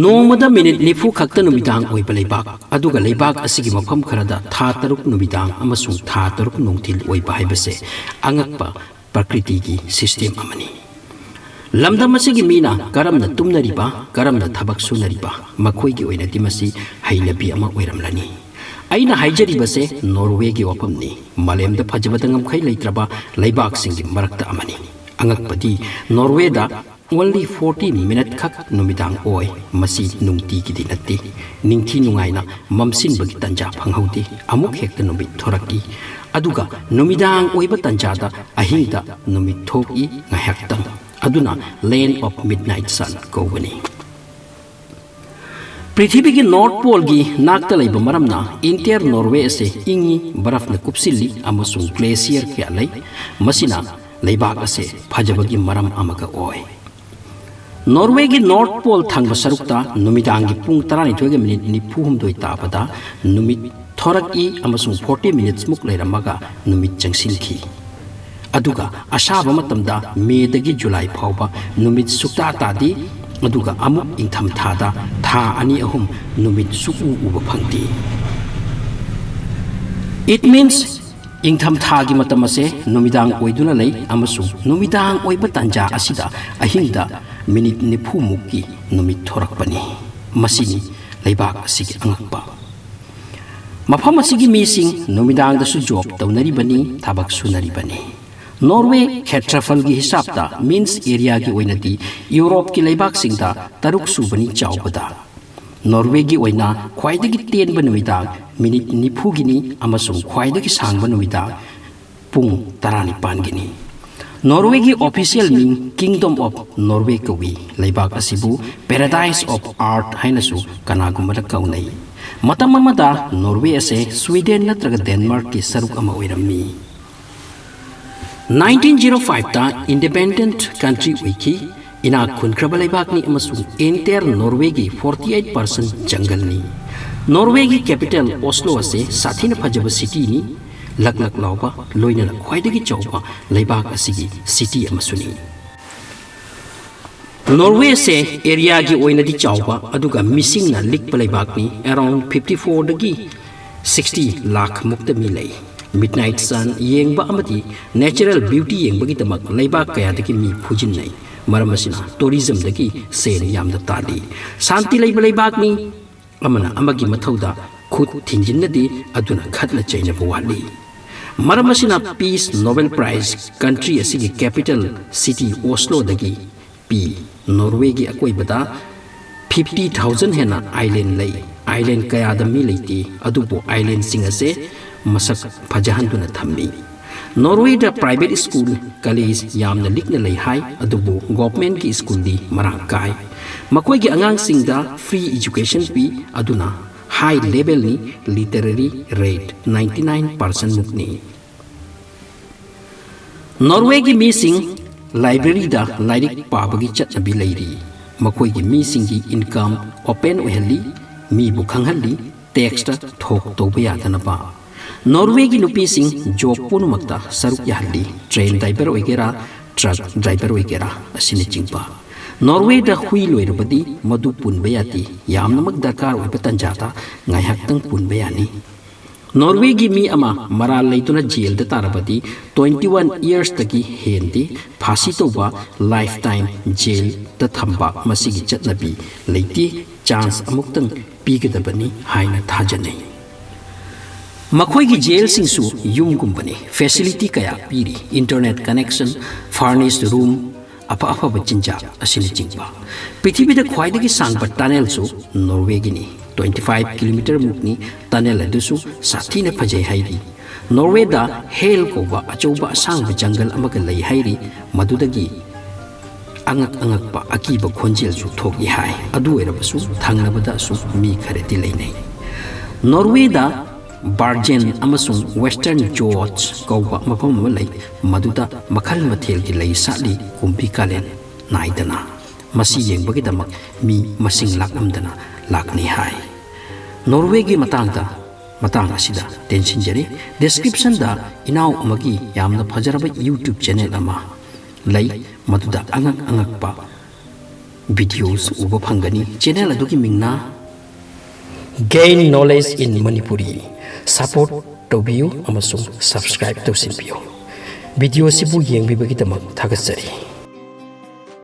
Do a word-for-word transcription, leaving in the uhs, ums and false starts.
ꯅꯣꯡꯃꯗ ꯃꯤꯅꯤꯠ ꯅꯤꯐꯨ ꯈꯛꯇ ꯅꯨꯃꯤꯗꯥꯡ ꯑꯣꯏꯕ ꯂꯩꯕꯥꯛ, ꯑꯗꯨꯒ ꯂꯩꯕꯥꯛ ꯑꯁꯤꯒꯤ ꯃꯐꯝ ꯈꯔꯗ ꯊꯥ ꯇꯔꯨꯛ ꯅꯨꯃꯤꯗꯥꯡ ꯑꯃꯁꯨꯡ ꯊꯥ ꯇꯔꯨꯛ ꯅꯨꯡꯊꯤꯜ ꯑꯣꯏꯕ ꯍꯥꯏꯕꯁꯦ ꯑꯉꯛꯄ ꯄ꯭ꯔꯀ꯭ꯔꯤꯇꯤꯒꯤ ꯁꯤꯁꯇꯦꯝ ꯑꯃꯅꯤ꯫ ꯂꯝꯗꯝ ꯑꯁꯤꯒꯤ ꯃꯤꯅ ꯀꯔꯝꯅ ꯇꯨꯝꯅꯔꯤꯕ, ꯀꯔꯝꯅ ꯊꯕꯛ ꯁꯨꯅꯔꯤꯕ, ꯃꯈꯣꯏꯒꯤ ꯑꯣꯏꯅꯗꯤ ꯃꯁꯤ ꯍꯩꯅꯕꯤ ꯑꯃ ꯑꯣꯏꯔꯝꯂꯅꯤ꯫ ꯑꯩꯅ ꯍꯥꯏꯖꯔꯤꯕꯁꯦ ꯅꯣꯔꯋꯦꯒꯤ ꯋꯥꯐꯝꯅꯤ, ꯃꯥꯂꯦꯝꯗ ꯐꯖꯕꯗ ꯉꯝꯈꯩ ꯂꯩꯇ꯭ꯔꯕ ꯂꯩꯕꯥꯛꯁꯤꯡꯒꯤ ꯃꯔꯛꯇ ꯑꯃꯅꯤ꯫ ꯑꯉꯛꯄꯗꯤ, ꯅꯣꯔꯋꯦꯗ only forty minute ꯈꯛ ꯅꯨꯃꯤꯗꯥꯡ ꯑꯣꯏ꯫ ꯃꯁꯤ ꯅꯨꯡꯇꯤꯒꯤꯗꯤ ꯅꯠꯇꯦ꯫ ꯅꯤꯡꯊꯤ ꯅꯨꯡꯉꯥꯏꯅ ꯃꯝꯁꯤꯟꯕꯒꯤ ꯇꯟꯖꯥ ꯐꯪꯍꯧꯗꯦ꯫ ꯑꯃꯨꯛ ꯍꯦꯛꯇ ꯅꯨꯃꯤꯠ ꯊꯣꯔꯛꯏ꯫ ꯑꯗꯨꯒ ꯅꯨꯃꯤꯗꯥꯡ ꯑꯣꯏꯕ ꯇꯟꯖꯥꯗ ꯑꯍꯤꯡꯗ ꯅꯨꯃꯤꯠ ꯊꯣꯛꯏ ꯉꯥꯏꯍꯥꯛꯇꯪ꯫ ꯑꯗꯨꯅ Land of Midnight Sun ꯀꯧꯕꯅꯤ꯫ ꯄ꯭ꯔꯤꯊꯤꯕꯤꯒꯤ North Poleꯒꯤ ꯅꯥꯛꯇ ꯂꯩꯕ ꯃꯔꯝꯅ entire Norway ꯑꯁꯦ ꯏꯪꯉꯤ, ꯕꯔꯐꯅ ꯀꯨꯞꯁꯤꯜꯂꯤ ꯑꯃꯁꯨꯡ glacier ꯀꯌꯥ ꯂꯩ꯫ ꯃꯁꯤꯅ ꯂꯩꯕꯥꯛ ꯑꯁꯦ ꯐꯖꯕꯒꯤ ꯃꯔꯝ ꯑꯃꯒ ꯑꯣꯏ꯫ ꯅꯣꯔꯋꯦꯒꯤ North Pole ꯊꯪꯕ ꯁꯔꯨꯛꯇ ꯅꯨꯃꯤꯗꯥꯡꯒꯤ ꯄꯨꯡ ꯇꯔꯥꯅꯤꯊꯣꯏꯒ ꯃꯤꯅꯤꯠ ꯅꯤꯐꯨ ꯍꯨꯝꯗꯣꯏ ꯇꯥꯕꯗ ꯅꯨꯃꯤꯠ ꯊꯣꯔꯛꯏ ꯑꯃꯁꯨꯡ forty minutes ꯃꯨꯛ ꯂꯩꯔꯝꯃꯒ ꯅꯨꯃꯤꯠ ꯆꯪꯁꯤꯟꯈꯤ꯫ ꯑꯗꯨꯒ ꯑꯁꯥꯕ ꯃꯇꯝꯗ ꯃꯦꯗꯒꯤ ꯖꯨꯂꯥꯏ ꯐꯥꯎꯕ ꯅꯨꯃꯤꯠ ꯁꯨꯛꯇꯥ ꯇꯥꯗꯦ, ꯑꯗꯨꯒ ꯑꯃꯨꯛ ꯏꯪꯊꯝꯊꯥꯗ ꯊꯥ ꯑꯅꯤ ꯑꯍꯨꯝ ꯅꯨꯃꯤꯠ ꯁꯨꯛꯎ ꯎꯕ ꯐꯪꯗꯦ꯫ It means, ꯏꯪꯊꯝꯊꯥꯒꯤ ꯃꯇꯝ ꯑꯁꯦ ꯅꯨꯃꯤꯗꯥꯡ ꯑꯣꯏꯗꯨꯅ ꯂꯩ, ꯑꯃꯁꯨꯡ ꯅꯨꯃꯤꯗꯥꯡ ꯑꯣꯏꯕ ꯇꯥꯟꯖꯥ ꯑꯁꯤꯗ ꯑꯍꯤꯡꯗ ꯃꯤꯅꯤꯠ ꯅꯤꯐꯨ ꯃꯨꯛꯀꯤ ꯅꯨꯃꯤꯠ ꯊꯣꯔꯛꯄꯅꯤ꯫ ꯃꯁꯤꯅꯤ ꯂꯩꯕꯥꯛ ꯑꯁꯤꯒꯤ ꯑꯉꯛꯄ꯫ ꯃꯐꯝ ꯑꯁꯤꯒꯤ ꯃꯤꯁꯤꯡ ꯅꯨꯃꯤꯗꯥꯡꯗꯁꯨ job ꯇꯧꯅꯔꯤꯕꯅꯤ, ꯊꯕꯛ ꯁꯨꯅꯔꯤꯕꯅꯤ꯫ ꯅꯣꯔꯋꯦ ꯈꯦꯇ꯭ꯔꯐꯜꯒꯤ ꯍꯤꯁꯥꯕꯇ, means areaꯒꯤ ꯑꯣꯏꯅꯗꯤ ꯌꯨꯔꯣꯞꯀꯤ ꯂꯩꯕꯥꯛꯁꯤꯡꯗ ꯇꯔꯨꯛ ꯁꯨꯕꯅꯤ ꯆꯥꯎꯕꯗ꯫ ꯅꯣꯔꯋꯦꯒꯤ ꯑꯣꯏꯅ ꯈ꯭ꯋꯥꯏꯗꯒꯤ ꯇꯦꯟꯕ ꯅꯨꯃꯤꯗꯥꯡ ꯃꯤꯅꯤꯠ ꯅꯤꯐꯨꯒꯤꯅꯤ ꯑꯃꯁꯨꯡ ꯈ꯭ꯋꯥꯏꯗꯒꯤ ꯁꯥꯡꯕ ꯅꯨꯃꯤꯗꯥꯡ ꯄꯨꯡ ꯇꯔꯥꯅꯤꯄꯥꯟꯒꯤꯅꯤ꯫ ꯅꯣꯔꯋꯦꯒꯤ official ꯃꯤꯡ Kingdom of Norway ꯀꯧꯏ꯫ ꯂꯩꯕꯥꯛ ꯑꯁꯤꯕꯨ Paradise of Earth ꯍꯥꯏꯅꯁꯨ ꯀꯅꯥꯒꯨꯝꯕꯅ ꯀꯧꯅꯩ꯫ ꯃꯇꯝ ꯑꯃꯗ ꯅꯣꯔꯋꯦ ꯑꯁꯦ ꯁ꯭ꯋꯤꯗꯦꯟ ꯅꯠꯇ꯭ꯔꯒ ꯗꯦꯟꯃꯥꯔꯛꯀꯤ ꯁꯔꯨꯛ ꯑꯃ ꯑꯣꯏꯔꯝꯃꯤ꯫ ꯅꯥꯏꯟꯇꯤꯟ ꯖꯤꯔꯣ ꯐꯥꯏꯚꯇ independent country ꯑꯣꯏꯈꯤ꯫ ꯏꯅꯥꯛ ꯈꯨꯟꯈ꯭ꯔꯕ ꯂꯩꯕꯥꯛꯅꯤ ꯑꯃꯁꯨꯡ entire ꯅꯣꯔꯋꯦꯒꯤ forty eight percent ꯖꯪꯒꯜꯅꯤ꯫ ꯅꯣꯔꯋꯦꯒꯤ capital Oslo ꯑꯁꯦ ꯁꯥꯊꯤꯅ ꯐꯖꯕ cityꯅꯤ꯫ ꯂꯛ ꯂꯛ ꯂꯥꯎꯕ, ꯂꯣꯏꯅꯅ ꯈ꯭ꯋꯥꯏꯗꯒꯤ ꯆꯥꯎꯕ ꯂꯩꯕꯥꯛ ꯑꯁꯤꯒꯤ city ꯑꯃꯁꯨꯅꯤ꯫ ꯅꯣꯔꯋꯦꯁꯦ ꯑꯦꯔꯤꯌꯥꯒꯤ ꯑꯣꯏꯅꯗꯤ ꯆꯥꯎꯕ, ꯑꯗꯨꯒ ꯃꯤꯁꯤꯡꯅ ꯂꯤꯛꯄ ꯂꯩꯕꯥꯛꯅꯤ꯫ ꯑꯦꯔꯥꯎꯟ ꯐꯤꯐꯇꯤ ꯐꯣꯔꯗꯒꯤ ꯁꯤꯛꯁꯇꯤ ꯂꯥꯈ ꯃꯨꯛꯇ ꯃꯤ ꯂꯩ꯫ ꯃꯤꯗꯅꯥꯏꯠ ꯁꯟ ꯌꯦꯡꯕ ꯑꯃꯗꯤ ꯅꯦꯆꯔꯦꯜ ꯕ꯭ꯌꯨꯇꯤ ꯌꯦꯡꯕꯒꯤꯗꯃꯛ ꯂꯩꯕꯥꯛ ꯀꯌꯥꯗꯒꯤ ꯃꯤ ꯐꯨꯖꯤꯟꯅꯩ꯫ ꯃꯔꯝ ꯑꯁꯤꯅ ꯇꯨꯔꯤꯖꯝꯗꯒꯤ ꯁꯦꯟ ꯌꯥꯝꯅ ꯇꯥꯜꯂꯤ꯫ ꯁꯥꯟꯇꯤ ꯂꯩꯕ ꯂꯩꯕꯥꯛꯅꯤ꯫ ꯑꯃꯅ ꯑꯃꯒꯤ ꯃꯊꯧꯗ ꯈꯨꯠ ꯊꯤꯟꯖꯤꯟꯅꯗꯦ, ꯑꯗꯨꯅ ꯈꯠꯅ ꯆꯩꯅꯕ ꯋꯥꯠꯂꯤ꯫ ꯃꯔꯝ ꯑꯁꯤꯅ ꯄꯤꯁ ꯅꯣꯕꯦꯜ ꯄ꯭ꯔꯥꯏꯖ ꯀꯟꯇ꯭ꯔꯤ ꯑꯁꯤꯒꯤ ꯀꯦꯄꯤꯇꯦꯜ ꯁꯤꯇꯤ ꯑꯣꯁꯂꯣꯗꯒꯤ ꯄꯤ꯫ ꯅꯣꯔꯋꯦꯒꯤ ꯑꯀꯣꯏꯕꯗ ꯐꯤꯐꯇꯤ ꯊꯥꯎꯖꯟ ꯍꯦꯟꯅ ꯑꯥꯏꯂꯦꯟ ꯂꯩ꯫ ꯑꯥꯏꯂꯦꯟ ꯀꯌꯥꯗ ꯃꯤ ꯂꯩꯇꯦ, ꯑꯗꯨꯕꯨ ꯑꯥꯏꯂꯦꯟꯁꯤꯡ ꯑꯁꯦ ꯃꯁꯛ ꯐꯖꯍꯟꯗꯨꯅ ꯊꯝꯃꯤ꯫ ꯅꯣꯔꯋꯦꯗ ꯄ꯭ꯔꯥꯏꯚꯦꯠ ꯁ꯭ꯀꯨꯜ, ꯀꯂꯦꯖ ꯌꯥꯝꯅ ꯂꯤꯛꯅ ꯂꯩ ꯍꯥꯏ, ꯑꯗꯨꯕꯨ ꯒꯣꯚꯔꯟꯃꯦꯟꯠꯀꯤ ꯁ꯭ꯀꯨꯜꯗꯤ ꯃꯔꯥꯡ ꯀꯥꯏ꯫ ꯃꯈꯣꯏꯒꯤ ꯑꯉꯥꯡꯁꯤꯡꯗ ꯐ꯭ꯔꯤ ꯑꯦꯖꯨꯀꯦꯁꯟ ꯄꯤ, ꯑꯗꯨꯅ ꯍꯥꯏ ꯂꯦꯚꯦꯜꯅꯤ꯫ Literacy rate ninety nine percent ꯃꯨꯛꯅꯤ꯫ ꯅꯣꯔꯋꯦꯒꯤ ꯃꯤꯁꯤꯡ ꯂꯥꯏꯕ꯭ꯔꯦꯔꯤꯗ ꯂꯥꯏꯔꯤꯛ ꯄꯥꯕꯒꯤ ꯆꯠꯅꯕꯤ ꯂꯩꯔꯤ꯫ ꯃꯈꯣꯏꯒꯤ ꯃꯤꯁꯤꯡꯒꯤ ꯏꯟꯀꯝ ꯑꯣꯄꯦꯟ ꯑꯣꯏꯍꯜꯂꯤ, ꯃꯤꯕꯨ ꯈꯪꯍꯜꯂꯤ, ꯇꯦꯛꯁꯇ ꯊꯣꯛ ꯇꯧꯕ ꯌꯥꯗꯅꯕ꯫ ꯅꯣꯔꯋꯦꯒꯤ ꯅꯨꯄꯤꯁꯤꯡ ꯖꯣꯕ ꯄꯨꯝꯅꯃꯛꯇ ꯁꯔꯨꯛ ꯌꯥꯍꯜꯂꯤ, ꯇ꯭ꯔꯦꯟ ꯗ꯭ꯔꯥꯏꯚꯔ ꯑꯣꯏꯒꯦꯔꯥ, ꯇ꯭ꯔꯛ ꯗ꯭ꯔꯥꯏꯚꯔ ꯑꯣꯏꯒꯦꯔꯥ ꯑꯁꯤꯅꯆꯤꯡꯕ꯫ ꯅꯣꯔꯋꯦꯗ ꯍꯨꯏ ꯂꯣꯏꯔꯕꯗꯤ ꯃꯗꯨ ꯄꯨꯟꯕ ꯌꯥꯗꯦ, ꯌꯥꯝꯅꯃꯛ ꯗꯔꯀꯥꯔ ꯑꯣꯏꯕ ꯇꯥꯟꯖꯥꯗ ꯉꯥꯏꯍꯥꯛꯇꯪ ꯄꯨꯟꯕ ꯌꯥꯅꯤ꯫ ꯅꯣꯔꯋꯦꯒꯤ ꯃꯤ ꯑꯃ ꯃꯔꯥꯜ ꯂꯩꯗꯨꯅ ꯖꯦꯜꯗ ꯇꯥꯔꯕꯗꯤ ꯇ꯭ꯋꯦꯟꯇꯤ ꯋꯥꯟ ꯏꯌꯔꯁꯇꯒꯤ ꯍꯦꯟꯗꯦ꯫ ꯐꯥꯁꯤ ꯇꯧꯕ ꯂꯥꯏꯐ ꯇꯥꯏꯝ ꯖꯦꯜꯗ ꯊꯝꯕ ꯃꯁꯤꯒꯤ ꯆꯠꯅꯕꯤ ꯂꯩꯇꯦ꯫ ꯆꯥꯟꯁ ꯑꯃꯨꯛꯇꯪ ꯄꯤꯒꯗꯕꯅꯤ ꯍꯥꯏꯅ ꯊꯥꯖꯅꯩ꯫ ꯃꯈꯣꯏꯒꯤ ꯖꯦꯜꯁꯤꯡꯁꯨ ꯌꯨꯝꯒꯨꯝꯕꯅꯤ꯫ ꯐꯦꯁꯤꯂꯤꯇꯤ ꯀꯌꯥ ꯄꯤꯔꯤ: ꯏꯟꯇꯔꯅꯦꯠ ꯀꯅꯦꯛꯁꯟ, ꯐꯔꯅꯤꯁ ꯔꯨꯝ, ꯑꯐ ꯑꯐꯕ ꯆꯤꯟꯖꯥꯛ ꯑꯁꯤꯅꯆꯤꯡꯕ꯫ ꯄ꯭ꯔꯤꯊꯤꯕꯤꯗ ꯈ꯭ꯋꯥꯏꯗꯒꯤ ꯁꯥꯡꯕ ꯇꯅꯦꯜꯁꯨ ꯅꯣꯔꯋꯦꯒꯤꯅꯤ, ꯇ꯭ꯋꯦꯟꯇꯤ ꯐꯥꯏꯚ ꯀꯤꯂꯣꯃꯤꯇꯔ ꯃꯨꯛꯅꯤ꯫ ꯇꯅꯦꯜ ꯑꯗꯨꯁꯨ ꯁꯥꯊꯤꯅ ꯐꯖꯩ ꯍꯥꯏꯔꯤ꯫ ꯅꯣꯔꯋꯦꯗ ꯍꯦꯜ ꯀꯧꯕ ꯑꯆꯧꯕ ꯑꯁꯥꯡꯕ ꯖꯪꯒꯜ ꯑꯃꯒ ꯂꯩ ꯍꯥꯏꯔꯤ, ꯃꯗꯨꯗꯒꯤ ꯑꯉꯛ ꯑꯉꯛꯄ ꯑꯀꯤꯕ ꯈꯣꯟꯖꯦꯜꯁꯨ ꯊꯣꯛꯏ ꯍꯥꯏ꯫ ꯑꯗꯨ ꯑꯣꯏꯔꯕꯁꯨ ꯊꯪꯅꯕꯗꯁꯨ ꯃꯤ ꯈꯔꯗꯤ ꯂꯩꯅꯩ꯫ ꯅꯣꯔꯋꯦꯗ ꯕꯥꯔꯖꯦꯟ ꯑꯃꯁꯨꯡ ꯋꯦꯁꯇꯔꯟ ꯖꯣꯠꯁ ꯀꯧꯕ ꯃꯐꯝ ꯑꯃ ꯂꯩ, ꯃꯗꯨꯗ ꯃꯈꯜ ꯃꯊꯦꯜꯒꯤ ꯂꯩ ꯁꯥꯠꯂꯤ ꯀꯨꯝꯕꯤ ꯀꯥꯂꯦꯟ ꯅꯥꯏꯗꯅ꯫ ꯃꯁꯤ ꯌꯦꯡꯕꯒꯤꯗꯃꯛ ꯃꯤ ꯃꯁꯤꯡ ꯂꯥꯛꯂꯝꯗꯅ ꯂꯥꯛꯅꯩ ꯍꯥꯏ꯫ ꯅꯣꯔꯋꯦꯒꯤ ꯃꯇꯥꯡꯗ, ꯃꯇꯥꯡ ꯑꯁꯤꯗ ꯇꯦꯟꯁꯤꯟꯖꯔꯤ꯫ ꯗꯤꯁꯀ꯭ꯔꯤꯞꯁꯟꯗ ꯏꯅꯥꯎ ꯑꯃꯒꯤ ꯌꯥꯝꯅ ꯐꯖꯔꯕ ꯌꯨꯇ꯭ꯌꯨꯕ ꯆꯦꯅꯦꯜ ꯑꯃ ꯂꯩ, ꯃꯗꯨꯗ ꯑꯉꯛ ꯑꯉꯛꯄ videos ꯎꯕ ꯐꯪꯒꯅꯤ꯫ Channel ꯑꯗꯨꯒꯤ ꯃꯤꯡꯅ Gain Knowledge in Manipuri꯫ Support ꯇꯧꯕꯤꯌꯨ ꯑꯃꯁꯨꯡ subscribe ꯇꯧꯁꯤꯟꯕꯤꯌꯨ꯫ Video ꯑꯁꯤꯕꯨ ꯌꯦꯡꯕꯤꯕꯒꯤꯗꯃꯛ ꯊꯥꯒꯠꯆꯔꯤ꯫